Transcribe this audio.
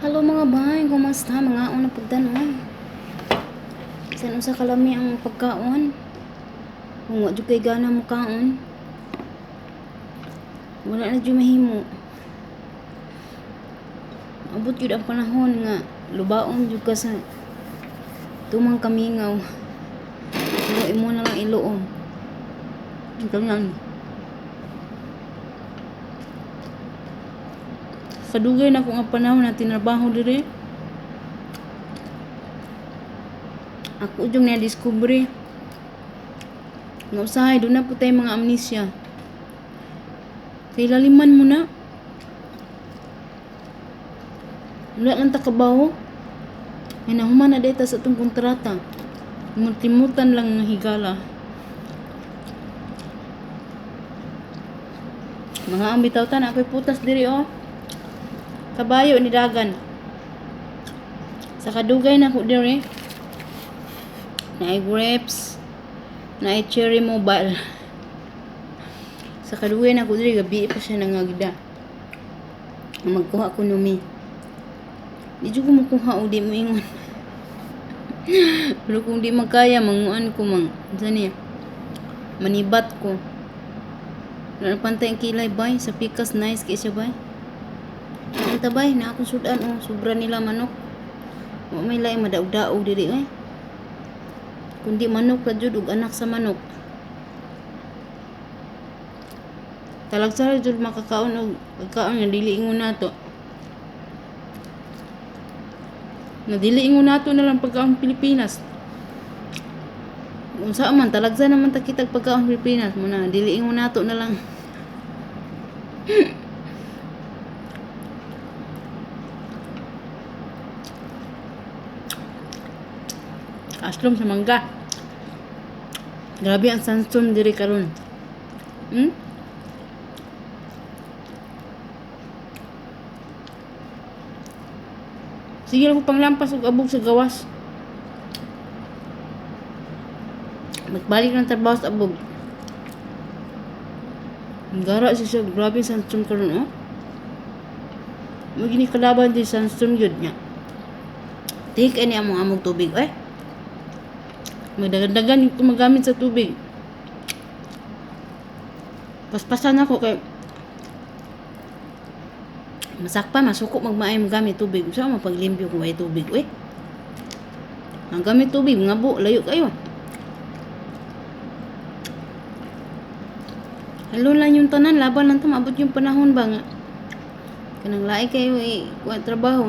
Hello mga bay, kumusta? Mga una pagdanon. San usa kalami ang pagkaon? Kung wa jud kay gana mo kaon. Wala na jud mahimo. Abot jud ang panahon nga lubaon jud ka sa tumang kamingaw. Pero imo na lang iluom. Ganyan. Kadugay na ko nga panahon na tinrabaho diri. Ako jung na-discovery nga usahay doon na po tayo mga amnesia. Kay laliman mo na. Wala lang ta kabawo. Ay nahuman na data sa atong kontrata. Limutan lang nga higala. Mga ambitaw ta na ako'y putas diri oh. Kabayo ni dagan. Sa kadugay na ko diri. Naay grapes, naay cherry mobile. Sa kadugay na ko diri gabi pa siya nangagda. Magkuha ko numi. Di jud ko makuha o di mo ingon. Pero kung di makaya, manguan ko mang, unsa niya? Manibat ko. Wala na pantay ang kilay bay. Sa pikas nice kay siya bay. Ang tabay na akong sudan oh, sobra nila manok. Wa may laing madaog-daog diri eh. Kundi manok ra jud ug anak sa manok. Talagsa ra jud makakaon og pagkaon nga dili ingon nato. Na dili ingon nato na lang pagkaon Pilipinas. Unsa man talagsa naman ta kitag pagkaon Pilipinas mo na dili ingon nato na lang. Aslom sa mangga. Grabe ang sandstorm diri karon. Sige lang ko panglampas og abog sa gawas. Magbalik ng trabaho sa abog. Ang gara siya, grabe ang sandstorm karon oh. Magini kalaban di sandstorm yun niya. Take ani among amog tubig eh. Magdagandagan yung magamit sa tubig. Paspasan ako kay masakpan, masuko magmaay magamit tubig. Sa mo paglimpyo kung may tubig, uy. Ang gamit tubig, ngabo, layo kayo. Halo lang yung tanan, laban lang ta, maabot yung panahon ba nga. Kanang lahi kayo eh, kuha trabaho.